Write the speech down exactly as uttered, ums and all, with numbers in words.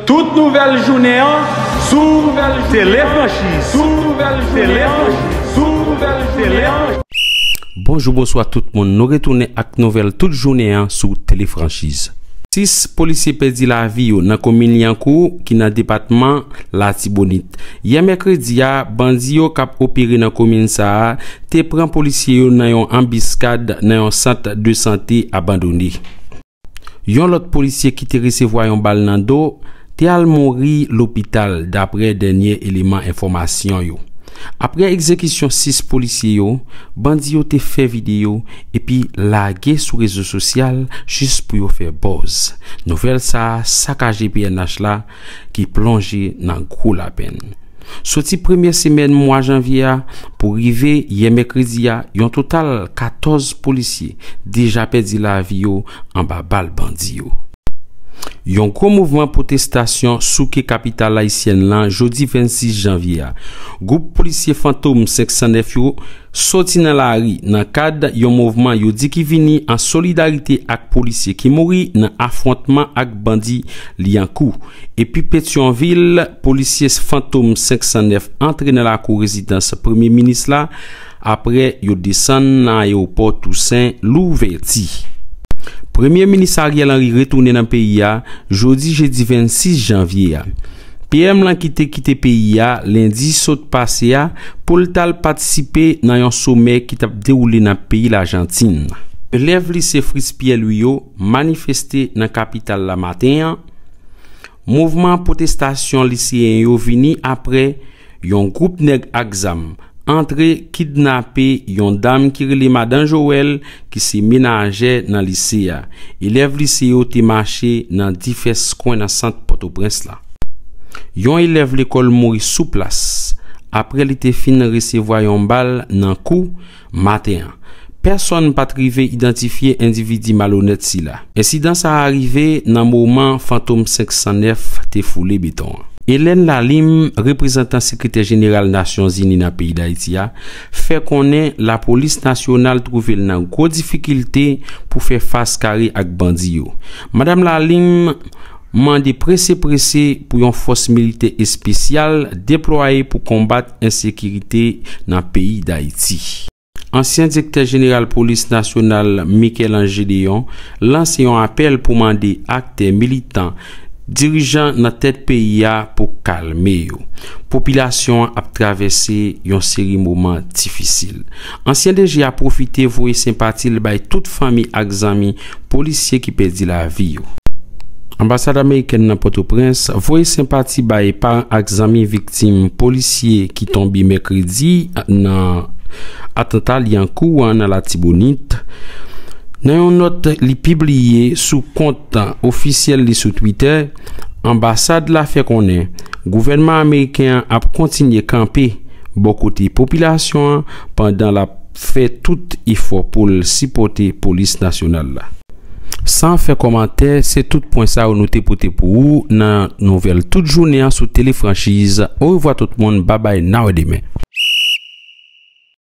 Tout nouvèl jounen an sou Tele Franchiz. Tout nouvèl jounen an sou Tele Franchiz. Bonjou, bonswa tout moun. Nou retounen ak nouvèl tout jounen an sou Tele Franchiz. Sis polisye pèdi lavi yo nan komin Lyankou ki nan depatman Latibonit. Yè mèkredi a, bandi yo k ap opere nan komin sa a te pran polisye yo nan yon anbiskad nan yon sant de sante abandone. Yon lòt polisye ki te resevwa yon bal nan do te al mouri lopital, dapre dènye eleman enfòmasyon yo. Apre egzekisyon sis polisye yo, bandi yo te fè videyo epi lage sou rezo sosyal jis pou yo fè buzz. Nouvèl sa a sakaje P N H la, ki plonje nan gwo lapenn. Soti premyè semèn mwa janvye a pou rive yè mèkredi a, yon total katòz polisye deja pèdi lavi yo anba bal bandi yo. Yon gwo mouvman pwotestasyon souke kapital ayisyèn lan jodi vennsis janvye a. Gwoup polisye Fantom senk san nèf yo soti nan lari nan kad yon mouvman yo di ki vini an solidarite ak polisye ki mouri nan afwontman ak bandi Lyankou. Epi Petyonvil, polisye Fantom senk san nèf antre nan lakou rezidans premye minis la apre yo desann nan ayewopò Tousen Louvèti. Premye minis Ariel Henry retounen nan peyi a jodi jedi vennsis janvye a. P M lan ki te kite peyi a lendi sot pase a pou l t al patisipe nan yon somè ki t ap dewoule nan peyi Lajantin. Elèv lise Fritz Pierre Louis yo manifeste nan kapital la maten an. Mouvman pwotestasyon liseyen yo vini apre yon gwoup nèg ak zam antre kidnape yon dam ki rele Madan Joël, ki se menajè nan lise a. Elèv lise yo te mache nan divès kwen nan sant Pòtoprens la. Yon elèv lekòl mouri sou plas apre li te fin resevwa yon bal nan kou maten an. Pèsonn pa t rive idantifye endividi malonèt sila. Ensidan sa a rive nan moman Fantom senk san nèf te foule beton an. Hélène Lalim, reprezantan sekretè jeneral Nasyonzini nan peyi Dayiti a, fè konnen lapolis nasyonal twouve l nan gwo difikilte pou fè fas kare ak bandi yo. Madan Lalim mande prese prese pou yon fòs militè espesyal deplwaye pou konbat ensekirite nan peyi Dayiti. Ansyen direktè jeneral polis nasyonal Michel-Ange Gédéon lanse yon apèl pou mande aktè, militan, dirijan nan tèt peyi a pou kalme yo. Popilasyon an ap travèse yon seri moman difisil. Ansyen D G a pwofite voye senpati l bay tout fanmi ak zanmi polisye ki pèdi lavi yo. Anbasad amerikèn nan Pòtoprens voye senpati bay paran ak zanmi viktim polisye ki tonbe mèkredi nan atanta Lyankou an nan Latibonit. Nan yon nòt li pibliye sou kont ofisyèl li sou Twitter, anbasad la fè konnen gouvènman ameriken an ap kontinye kanpe bò kote popilasyon an pandan l ap fè tout efò pou l sipòte polis nasyonal la. San fè kòmantè, se tout pwen sa yo nou te pote pou ou nan nouvèl tout jounen an sou Tele Franchiz. Orevwa tout moun, babay, n a wè demen.